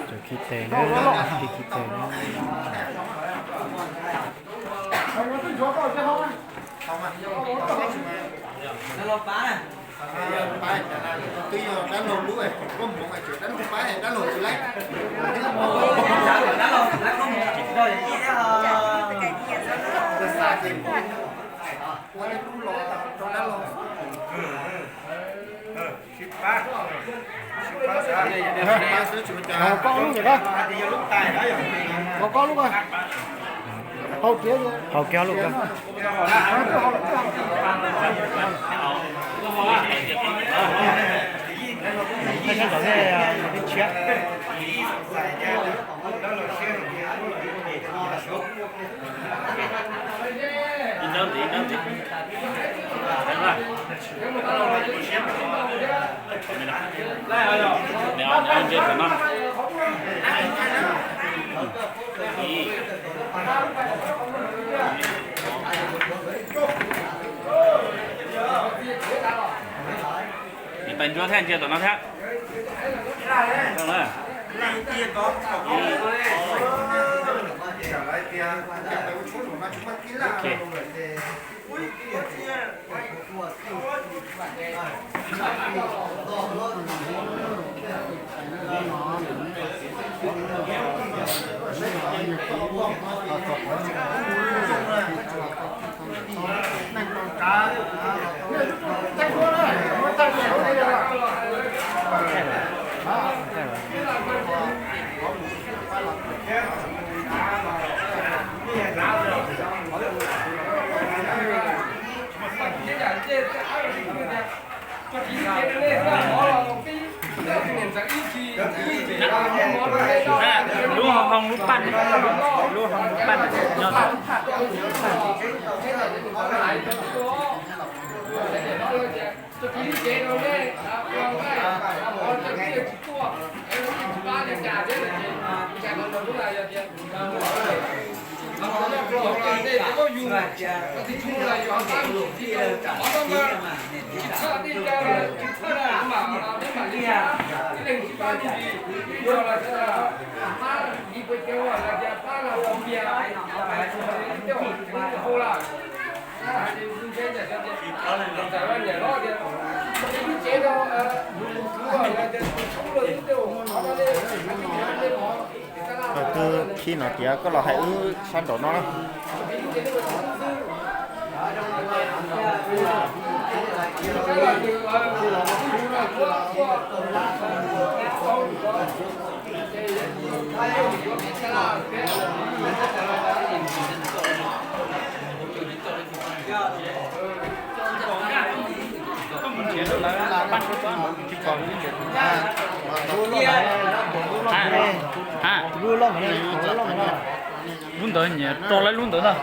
Tseem khi tes na, khi khi tes na. Twb yog dab laug lub, koj mus hais dab laug pab dab laug tsis laib. Ua ib lub los rau dab laug. Haus koj lub, haus koj lub, haus kiag lub. Nws pais ntsuab thiab, ntsia tom no thiab. Lub hoo lub paj, lub hoo lub paj nyob. Tus twg khi no tias koj los hais wb sab nraum no na. Lub ntawd nyiam rau lawv lub ntawd ntag.